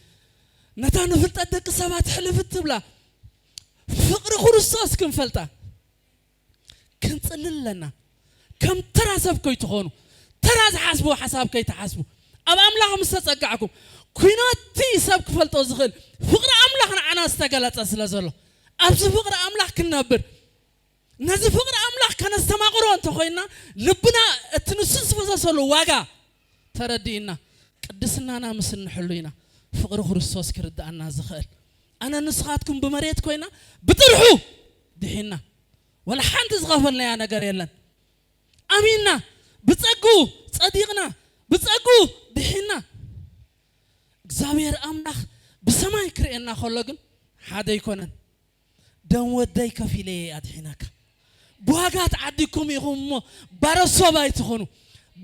ነታ ንፍልጠት ደቂ ሰባት ሕልፍ እትብላ ፍቕሪ ክርስቶስ ክንፈልጣ ክንጽሊ ኣለና። ከም ተራ ሰብ ከይትኾኑ፣ ተራ ዝሓስብዎ ሓሳብ ከይትሓስቡ፣ ኣብ ኣምላኽ ምስ ተጸጋዕኩም፣ ኲኖቲ ሰብ ክፈልጦ ዝኽእል ፍቕሪ ኣምላኽ ንዓና ዝተገለጸ ስለ ዘሎ፣ ኣብዚ ፍቕሪ ኣምላኽ ክንነብር፣ ነዚ ፍቕሪ ኣምላኽ ከነስተማቕሮ እንተኾይንና፣ ልብና እቲ ንሱ ዝፈሰሰሉ ዋጋ ተረዲእና፣ ቅድስናና ምስ እንሕሉ ኢና ፍቕሪ ክርስቶስ ክርድኣና ዝኽእል። ኣነ ንስኻትኩም ብመሬት ኮይና ብጥርሑ ድሒና፣ ወላ ሓንቲ ዝኸፈልናያ ነገር የለን። ኣሚንና፣ ብጸግኡ ጸዲቕና፣ ብጸግኡ ድሒና። እግዚኣብሔር ኣምላኽ ብሰማይ ክርእየና ከሎ ግን ሓደ ኣይኮነን። ደም ወደይ ከፊለ እየ ኣድሒነካ። ብዋጋ ተዓዲግኩም ኢኹም እሞ ባሮት ሰብ ኣይትኾኑ።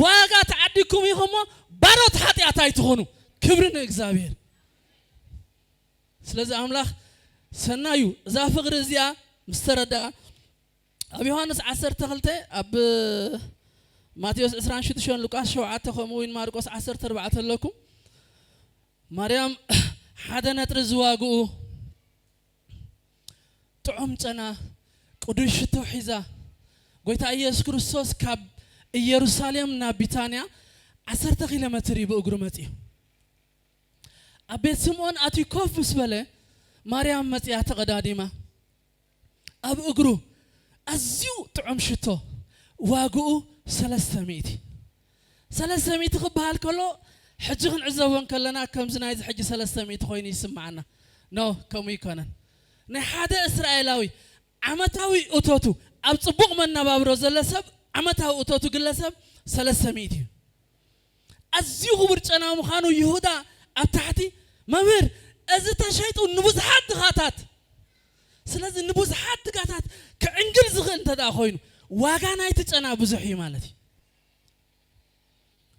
ብዋጋ ተዓዲግኩም ኢኹም እሞ ባሮት ሓጢኣት ኣይትኾኑ። ክብሪ ንእግዚኣብሔር። ስለዚ ኣምላኽ ሰናዩ እዛ ፍቕሪ እዚኣ ምስ ተረድኣ፣ ኣብ ዮሃንስ ዓሰርተ ክልተ፣ ኣብ ማቴዎስ ዕስራን ሽዱሽተን፣ ሉቃስ ሸውዓተ፣ ከምኡ እውን ማርቆስ ዓሰርተ ኣርባዕተ ኣለኩም። ማርያም ሓደ ነጥሪ ዝዋግኡ ጥዑም ጨና፣ ቅዱስ ሽቶ ሒዛ፣ ጎይታ ኢየሱስ ክርስቶስ ካብ ኢየሩሳሌም ናብ ቢታንያ ዓሰርተ ኪሎ ሜትር እዩ ብእግሩ መጺኡ። ኣብ ቤት ስምዖን ኣትዩ ኮፍ ምስ በለ፣ ማርያም መጺኣ ተቐዳዲማ ኣብ እግሩ ኣዝዩ ጥዑም ሽቶ ዋግኡ ሰለስተ ሚእቲ። ሰለስተ ሚእቲ ክበሃል ከሎ፣ ሕጂ ክንዕዘቦ እንከለና ከምዚ ናይዚ ሕጂ ሰለስተ ሚእቲ ኮይኑ ይስምዓና። ኖ፣ ከምኡ ኣይኮነን። ናይ ሓደ እስራኤላዊ ዓመታዊ እቶቱ፣ ኣብ ጽቡቕ መነባብሮ ዘሎ ሰብ ዓመታዊ እቶቱ ግለሰብ ሰለስተ ሚእቲ እዩ። ኣዝዩ ክቡር ጨና ምዃኑ ይሁዳ ኣብ ታሕቲ፣ "መምህር፣ እዚ ተሸይጡ ንብዙሓት ድኻታት፣ ስለዚ ንብዙሓት ድኻታት ክዕንግል ዝኽእል እንተ ደኣ ኮይኑ፣ ዋጋ ናይቲ ጨና ብዙሕ እዩ" ማለት እዩ።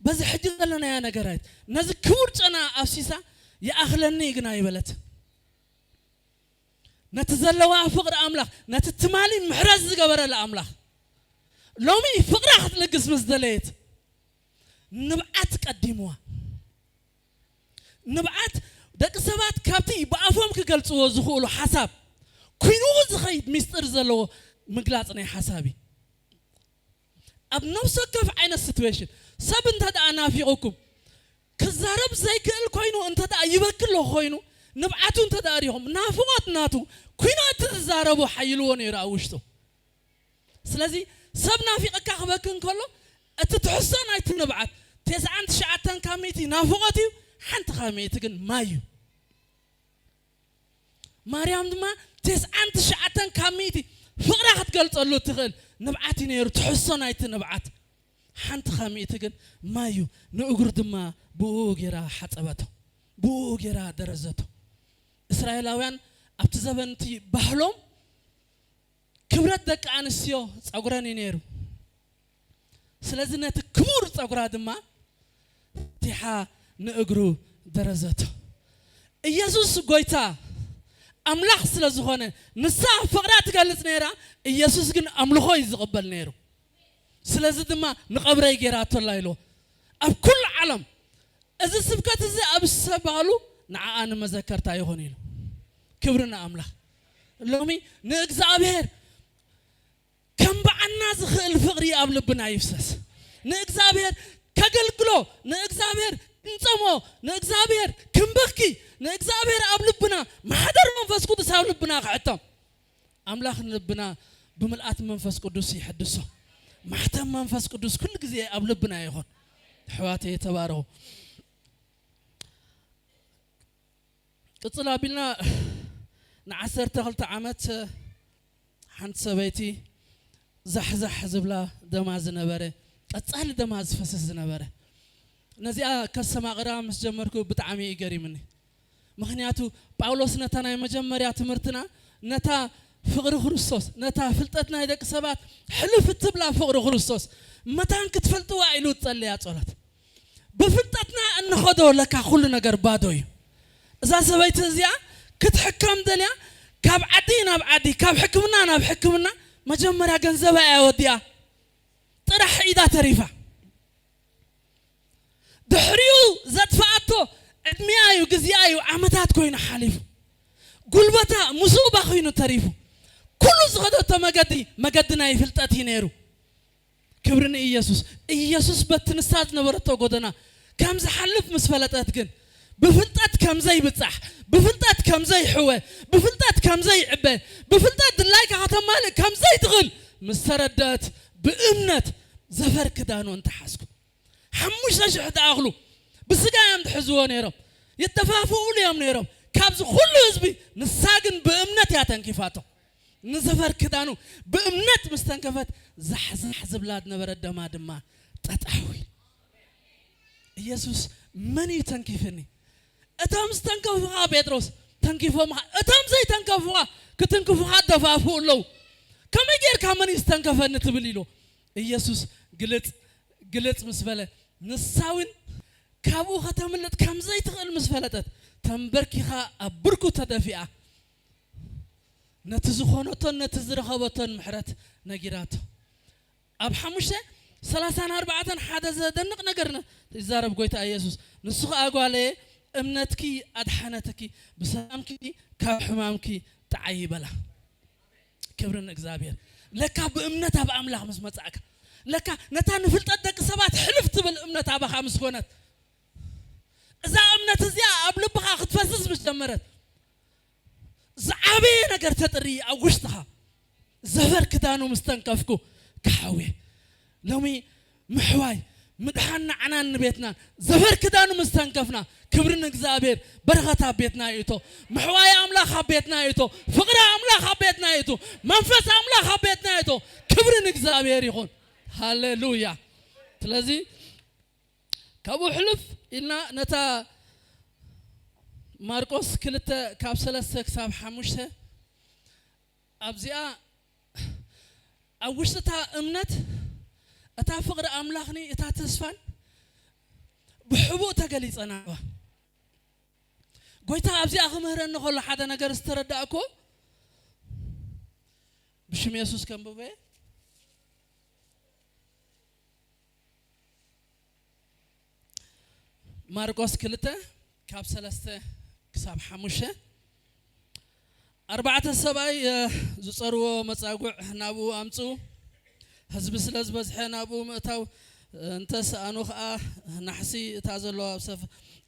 በዚ ሕጂ ዘለናያ ነገራት፣ ነዚ ክቡር ጨና ኣፍሲሳ፣ "ይኣኽለኒ" ግና ኣይበለትን። ነቲ ዘለዋ ፍቕሪ ኣምላኽ፣ ነቲ ትማሊ ምሕረት ዝገበረላ ኣምላኽ፣ ሎሚ ፍቕራ ክትልግስ ምስ ደለየት፣ ንብዓት ቀዲምዋ። ንብዓት፣ ደቂ ሰባት ካብቲ ብኣፎም ክገልጽዎ ዝኽእሉ ሓሳብ፣ ኩይንኡ ዝኸይድ ሚስጥር ዘለዎ ምግላጽ ናይ ሓሳብ እዩ። ኣብ ነፍሲ ወከፍ ዓይነት ሲትዌሽን፣ ሰብ እንተ ደኣ ናፊቑኩም፣ ክዛረብ ዘይክእል ኮይኑ እንተ ደኣ ይበኪ ኣሎ ኮይኑ፣ ንብዓቱ እንተ ደኣ ሪኹም፣ ናፍቖት ናቱ፣ ኩይንኡ እቲ ዝዛረቦ ሓይልዎ ነይሩ ኣብ ውሽጡ። ስለዚ ሰብ ናፊቕካ ክበኪ እንከሎ፣ እቲ ትሕዝቶ ናይቲ ንብዓት፣ ተስዓን ትሽዓተን ካብ ሚእቲ ናፍቖት እዩ፣ ሓንቲ ካብ ሚእቲ ግን ማይ እዩ። ማርያም ድማ ተስዓን ትሽዓተን ካብ ሚእቲ ፍቕራ ክትገልጸሉ እትኽእል ንብዓት እዩ ነይሩ፣ ትሕዝቶ ናይቲ ንብዓት። ሓንቲ ካብ ሚእቲ ግን ማይ እዩ፣ ንእግሩ ድማ ብእኡ ገይራ ሓጸበቶ፣ ብእኡ ገይራ ደረዘቶ። እስራኤላውያን ኣብቲ ዘበን እቲ ባህሎም ክብረት ደቂ ኣንስትዮ ጸጉረን እዩ ነይሩ። ስለዚ ነቲ ክቡር ጸጉራ ድማ ፈቲሓ ንእግሩ ደረዘቶ። ኢየሱስ ጎይታ ኣምላኽ ስለ ዝኾነ ንሳ ፍቕራ ትገልጽ ነይራ፣ ኢየሱስ ግን ኣምልኾ እዩ ዝቕበል ነይሩ። ስለዚ ድማ ንቐብረይ ገይራቶ ኣላ ኢልዎ። ኣብ ኩሉ ዓለም እዚ ስብከት እዚ ኣብ ዝተባህሉ ንዓኣ ንመዘከርታ ይኹን ኢሉ። ክብሪ ንኣምላኽ። ሎሚ ንእግዚኣብሔር ከም በዓና ዝኽእል ፍቕሪ ኣብ ልብና ይፍሰስ። ንእግዚኣብሔር ከገልግሎ፣ ንእግዚኣብሔር ክንጸሞ፣ ንእግዚኣብሔር ክንበኪ፣ ንእግዚኣብሔር ኣብ ልብና ማሕደር መንፈስ ቅዱስ ኣብ ልብና ክሕቶም። ኣምላኽ ንልብና ብምልኣት መንፈስ ቅዱስ ይሕድሶ። ማሕተም መንፈስ ቅዱስ ኩሉ ግዜ ኣብ ልብና ይኹን። ኣሕዋተይ ተባረኹ። ቅጽል ኣቢልና ንዓሰርተ ክልተ ዓመት ሓንቲ ሰበይቲ ዛሕዛሕ ዝብላ ደማ ዝነበረ፣ ቀጻሊ ደማ ዝፈስስ ዝነበረ። ነዚኣ ከስተማቕራ ምስ ጀመርኩ ብጣዕሚ እዩ ገሪምኒ። ምኽንያቱ ጳውሎስ ነታ ናይ መጀመርያ ትምህርትና፣ ነታ ፍቕሪ ክርስቶስ፣ ነታ ፍልጠት ናይ ደቂ ሰባት ሕልፍ እትብላ ፍቕሪ ክርስቶስ መታን ክትፈልጥዋ ኢሉ ዝጸለያ ጸሎት። ብፍልጠትና እንኸዶ ለካ ኩሉ ነገር ባዶ እዩ። እዛ ሰበይቲ እዚኣ ክትሕከም ደልያ ካብ ዓዲ ናብ ዓዲ፣ ካብ ሕክምና ናብ ሕክምና፣ መጀመርያ ገንዘባ እያ ወዲኣ፣ ጥራሕ ኢዳ ተሪፋ። ድሕሪኡ ዘጥፍኣቶ ዕድሚኣ እዩ፣ ግዜኣ እዩ፣ ዓመታት ኮይኑ ሓሊፉ። ጉልበታ ምስኡ ባኺኑ ተሪፉ። ኩሉ ዝኸደቶ መገዲ፣ መገዲ ናይ ፍልጠት እዩ ነይሩ። ክብሪ ንኢየሱስ። ኢየሱስ በቲ ንሳ ዝነበረቶ ጎደና ከም ዝሓልፍ ምስ ፈለጠት ግን፣ ብፍልጠት ከም ዘይብጻሕ፣ ብፍልጠት ከም ዘይሕወ፣ ብፍልጠት ከም ዘይዕበ፣ ብፍልጠት ድላይካ ከተማልእ ከም ዘይትኽእል ምስ ተረደአት፣ ብእምነት ዘፈር ክዳኑ እንተሓዝኩ። ሓሙሽተ ሽሕ ዝኣኽሉ ብስጋ እዮም ዝሕዝዎ ነይሮም፣ ይደፋፍኡሉ እዮም ነይሮም። ካብዚ ኩሉ ህዝቢ ንሳ ግን ብእምነት እያ ተንኪፋቶ። ንዘፈር ክዳኑ ብእምነት ምስ ተንከፈት፣ ዛሕዛሕ ዝብላ ዝነበረ ደማ ድማ ጠጣዊ። ኢየሱስ መን እዩ ተንኪፍኒ? እቶም ዝተንከፉኻ ጴጥሮስ ተንኪፎምኻ፣ እቶም ዘይተንከፉኻ ክትንክፉኻ ደፋፍኡ ኣለዉ። ከመይ ጌርካ መን እዩ ዝተንከፈኒ ትብል ኢሉ? ኢየሱስ ግልጽ ግልጽ ምስ በለ፣ ንሳ እውን ካብኡ ከተምልጥ ከም ዘይትኽእል ምስ ፈለጠት፣ ተንበርኪኻ ኣብ ብርኩ ተደፊኣ፣ ነቲ ዝኾነቶን ነቲ ዝረኸበቶን ምሕረት ነጊራቶ። ኣብ ሓሙሽተ ሰላሳን ኣርባዕተን ሓደ ዘደንቕ ነገር ነ-፣ ይዛረብ ጎይታ ኢየሱስ። ንሱ ኸኣ፣ "ጓለየ፣ እምነትኪ ኣድሓነትኪ፣ ብሰላምኪ ካብ ሕማምኪ ጥዓዪ" በላ። ክብሪ ንእግዚኣብሔር። ለካ ብእምነት ኣብ ኣምላኽ ምስ መጻእካ፣ ለካ ነታ ንፍልጠት ደቂ ሰባት ሕልፍ ትብል እምነት ኣባኻ ምስ ኮነት፣ እዛ እምነት እዚኣ ኣብ ልብኻ ክትፈስስ ምስ ጀመረት፣ ዝዓበየ ነገር ተጥሪ ኣብ ውሽጥኻ። ዘፈር ክዳኑ ምስ ተንከፍኩ ክሓውየ። ሎሚ ምሕዋይ፣ ምድሓን ንዓናን ንቤትናን። ዘፈር ክዳኑ ምስ ተንከፍና፣ ክብሪ ንእግዚኣብሔር፣ በረኸት ኣብ ቤትና ይእቶ። ምሕዋይ ኣምላኽ ኣብ ቤትና ይእቶ። ፍቕሪ ኣምላኽ ኣብ ቤትና ይእቶ። መንፈስ ኣምላኽ ኣብ ቤትና ይእቶ። ክብሪ ንእግዚኣብሔር ይኹን። ሃሌሉያ። ስለዚ ካብኡ ሕልፍ ኢልና ነታ ማርቆስ ክልተ ካብ ሰለስተ ክሳብ ሓሙሽተ ኣብዚኣ ኣብ ውሽጢ እታ እምነት፣ እታ ፍቕሪ ኣምላኽኒ፣ እታ ተስፋን ብሕቡእ ተገሊጸን ኣለዋ። ጎይታ ኣብዚኣ ክምህረኒ ከሎ ሓደ ነገር ዝተረዳእኩ፣ ብሽም የሱስ ከንብበ። ማርቆስ ክልተ ካብ ሰለስተ ክሳብ ሓሙሽተ። ኣርባዕተ ሰብኣይ፣ እ፣ ዝጸርዎ መጻጉዕ ናብኡ ኣምጽኡ። ህዝቢ ስለ ዝበዝሐ ናብኡ ምእታው እንተሰኣኑ ኸኣ፣ ናሕሲ እታ ዘለዋ ኣብ ሰፍ-፣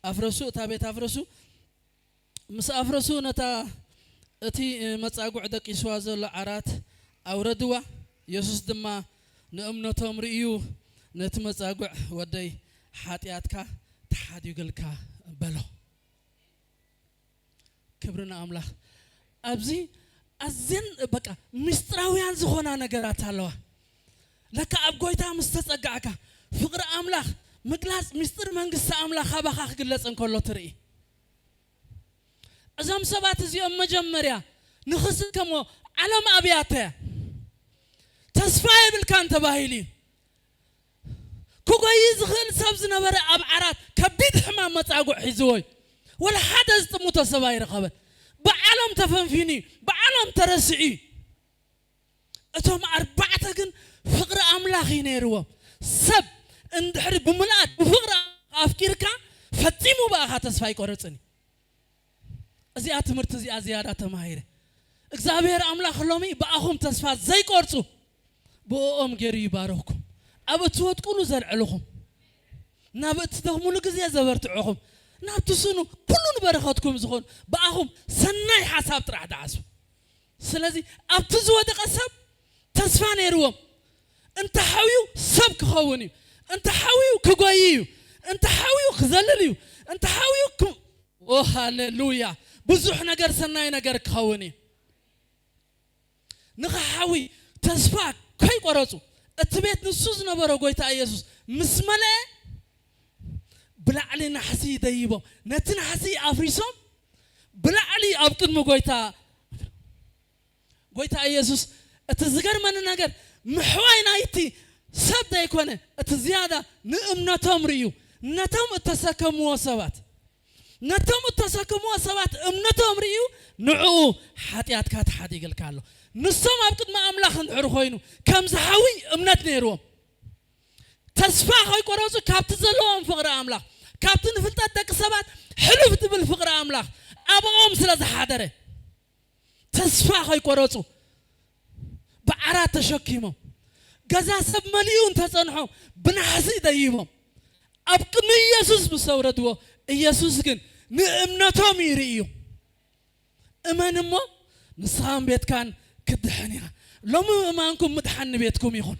ኣፍረሱ፣ እታ ቤት ኣፍረሱ። ምስ ኣፍረሱ ነታ እቲ መጻጉዕ ደቂስዋ ዘሎ ዓራት ኣውረድዋ። የሱስ ድማ ንእምነቶም ርእዩ ነቲ መጻጉዕ፣ "ወደይ፣ ሓጢኣትካ ተሓዲጉልካ" በሎ። ክብሪ ንኣምላኽ። ኣብዚ ኣዝየን በቃ ምስጢራውያን ዝኾና ነገራት ኣለዋ። ለካ ኣብ ጎይታ ምስ ተጸጋዕካ፣ ፍቕሪ ኣምላኽ ምግላጽ፣ ምስጢር መንግስቲ ኣምላኽ ካባኻ ክግለጽ እንከሎ ትርኢ። እዞም ሰባት እዚኦም መጀመርያ ንኽስከሞ ዓለም ኣብያተ እያ። ተስፋ የብልካን ተባሂሉ እዩ። ክጎይ ዝኽእል ሰብ ዝነበረ ኣብ ዓራት ከቢድ ሕማም መጻጉዕ ሒዝዎ እዩ። ወላ ሓደ ዝጥምቶ ሰብ ኣይረኸበን። ብዓለም ተፈንፊኑ እዩ። ብዓለም ተረሲዑ እዩ። እቶም ኣርባዕተ ግን ፍቕሪ ኣምላኽ እዩ ነይርዎም። ሰብ እንድሕሪ ብምልኣት ብፍቕሪ ኣፍቂርካ፣ ፈጺሙ ብኣኻ ተስፋ ኣይቆርጽን እዩ። እዚኣ ትምህርቲ እዚኣ ዝያዳ ተማሂረ። እግዚኣብሔር ኣምላኽ ሎሚ ብኣኹም ተስፋ ዘይቆርጹ ብእኦም ገይሩ ይባረኽኩም። ኣብ እትወድቁሉ ዘልዕልኹም፣ ናብ እትደኽሙሉ ግዜ ዘበርትዕኹም፣ ናብ ትስኑ ኩሉ ንበረኸትኩም ዝኾኑ ብኣኹም ሰናይ ሓሳብ ጥራሕ ተሓስቡ። ስለዚ ኣብቲ ዝወደቐ ሰብ ተስፋ ነይርዎም። እንተ ሓውዩ ሰብ ክኸውን እዩ፣ እንተ ሓውዩ ክጎይ እዩ፣ እንተ ሓውዩ ክዘልል እዩ፣ እንተ ሓውዩ ክ- ኦ ሃሌሉያ! ብዙሕ ነገር ሰናይ ነገር ክኸውን እዩ። ንኽሓዊ ተስፋ ከይቆረጹ እቲ ቤት ንሱ ዝነበሮ ጎይታ ኢየሱስ ምስ መለአ ብላዕሊ ናሕሲ ደይቦም ነቲ ናሕሲ ኣፍሪሶም ብላዕሊ ኣብ ቅድሚ ጎይታ ጎይታ ኢየሱስ እቲ ዝገርመኒ ነገር ምሕዋይ ናይቲ ሰብ ዘይኮነ እቲ ዝያዳ ንእምነቶም ርእዩ ነቶም እተሰከምዎ ሰባት ነቶም እተሰከምዎ ሰባት እምነቶም ርእዩ ንዕኡ ሓጢኣትካ ተሓዲግልካ ኣሎ። ንሶም ኣብ ቅድሚ ኣምላኽ እንድሕር ኮይኑ ከም ዝሓዊ እምነት ነይርዎም ተስፋ ከይቆረጹ ካብቲ ዘለዎም ፍቕሪ ኣምላኽ ካብቲ ንፍልጠት ደቂ ሰባት ሕልፍ ትብል ፍቕሪ ኣምላኽ ኣብኦም ስለ ዝሓደረ ተስፋ ከይቆረጹ ብዓራት ተሸኪሞም ገዛ ሰብ መሊኡ እንተጸንሖም ብናሕሲ ደይቦም ኣብ ቅድሚ ኢየሱስ ምስ ኣውረድዎ ኢየሱስ ግን ንእምነቶም ይርእዩ። እመን እሞ ንስኻን ቤትካን ክትድሕን ኢኻ። ሎሚ ምእማንኩም ምድሓን ንቤትኩም ይኹን።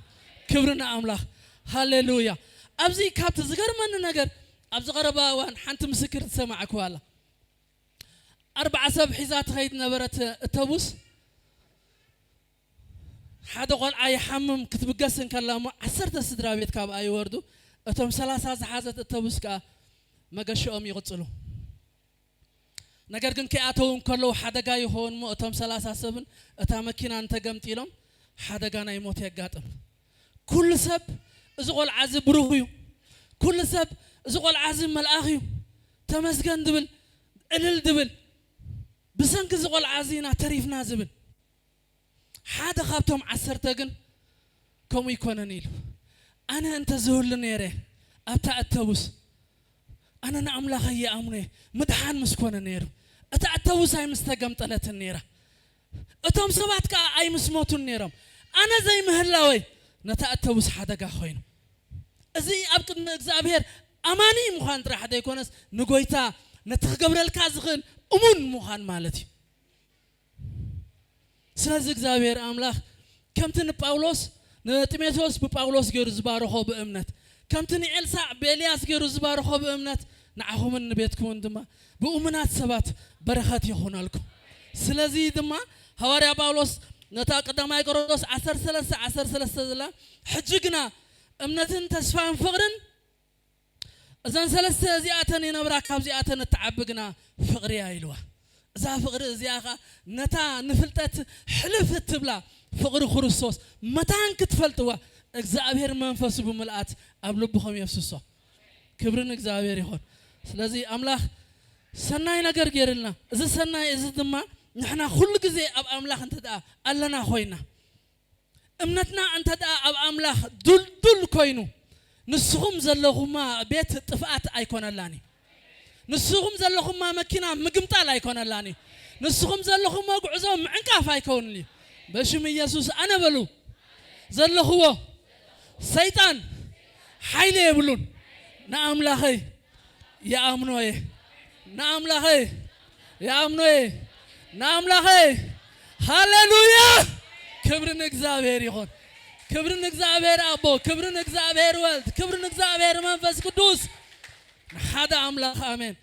ክብሪ ንኣምላኽ። ሃሌሉያ። ኣብዚ ካብቲ ዝገርመኒ ነገር ኣብዚ ቀረባ እዋን ሓንቲ ምስክር ዝሰማዕኩዋ ኣላ። ኣርባዓ ሰብ ሒዛ ትኸይድ ነበረት እተቡስ ሓደ ቆልዓ ይሓምም ክትብገስ እንከላ እሞ ዓሰርተ ስድራ ቤት ካብኣ ይወርዱ። እቶም ሰላሳ ዝሓዘት እተቡስ ከኣ መገሽኦም ይቕጽሉ። ነገር ግን ከይኣተዉ እንከለዉ ሓደጋ ይኸውን እሞ እቶም ሰላሳ ሰብን እታ መኪናን ተገምጢሎም ሓደጋ ናይ ሞት የጋጥም። ኩሉ ሰብ እዚ ቆልዓ እዚ ብሩኽ እዩ፣ ኩሉ ሰብ እዚ ቆልዓ እዚ መልኣኽ እዩ፣ ተመስገን ድብል እልል ድብል ብሰንኪ እዚ ቆልዓ እዚ ኢና ተሪፍና ዝብል ሓደ ካብቶም ዓሰርተ ግን ከምኡ ይኮነን ኢሉ ኣነ እንተ ዝህሉ ነይረ ኣብታ እተቡስ ኣነ ንኣምላኸይ ይኣምኖ እየ ምድሓን ምስ ኮነ ነይሩ እታ እተቡስ ኣይምስተገምጠለትን ነይራ እቶም ሰባት ከዓ ኣይምስሞቱን ነይሮም ኣነ ዘይምህላወይ ነታ እተቡስ ሓደጋ ኮይኑ እዚ ኣብ ቅድሚ እግዚኣብሔር ኣማኒ ምዃን ጥራሕ ዘይኮነስ ንጎይታ ነቲ ክገብረልካ ዝኽእል እሙን ምዃን ማለት እዩ ስለዚ እግዚኣብሔር ኣምላኽ ከምቲ ንጳውሎስ ንጢሞቴዎስ ብጳውሎስ ገይሩ ዝባረኾ ብእምነት ከምቲ ንኤልሳዕ ብኤልያስ ገይሩ ዝባረኾ ብእምነት ንዓኹምን ንቤትኩምን ድማ ብእሙናት ሰባት በረኸት ይኹነልኩም ስለዚ ድማ ሃዋርያ ጳውሎስ ነታ ቀዳማይ ቆሮንቶስ ዓሰርተ ሰለስተ ዓሰርተ ሰለስተ ዘላ ሕጂ ግና እምነትን ተስፋን ፍቕርን እዘን ሰለስተ እዚኣተን ይነብራ ካብዚኣተን እትዓቢ ግና ፍቕሪ እያ ኢልዋ እዛ ፍቕሪ እዚኣ ኸዓ ነታ ንፍልጠት ሕልፍ እትብላ ፍቕሪ ክርስቶስ መታን ክትፈልጥዋ እግዚኣብሔር መንፈሱ ብምልኣት ኣብ ልብኹም የፍስሶ ክብሪ ንእግዚኣብሔር ይኹን ስለዚ ኣምላኽ ሰናይ ነገር ገይርልና እዚ ሰናይ እዚ ድማ ንሕና ኩሉ ግዜ ኣብ ኣምላኽ እንተ ኣለና ኮይና እምነትና እንተ ደኣ ኣብ ኣምላኽ ዱልዱል ኮይኑ ንስኹም ዘለኹማ ቤት ጥፍኣት ኣይኮነላን እዩ። ንስኹም ዘለኹማ መኪና ምግምጣል ኣይኮነላን እዩ። ንስኹም ዘለኹሞ ጉዕዞ ምዕንቃፍ ኣይከውንን እዩ። በሽም ኢየሱስ ኣነ በሉ ዘለኹዎ ሰይጣን ሓይሊ የብሉን። ንኣምላኸይ ይኣምኖ እየ። ንኣምላኸይ ይኣምኖ እየ። ንኣምላኸይ ሃሌሉያ! ክብሪ ንእግዚኣብሔር ይኹን። ክብሪ ንእግዚኣብሔር ኣቦ፣ ክብሪ ንእግዚኣብሔር ወልድ፣ ክብሪ ንእግዚኣብሔር መንፈስ ቅዱስ። ንሓደ ኣምላኽ ኣሜን።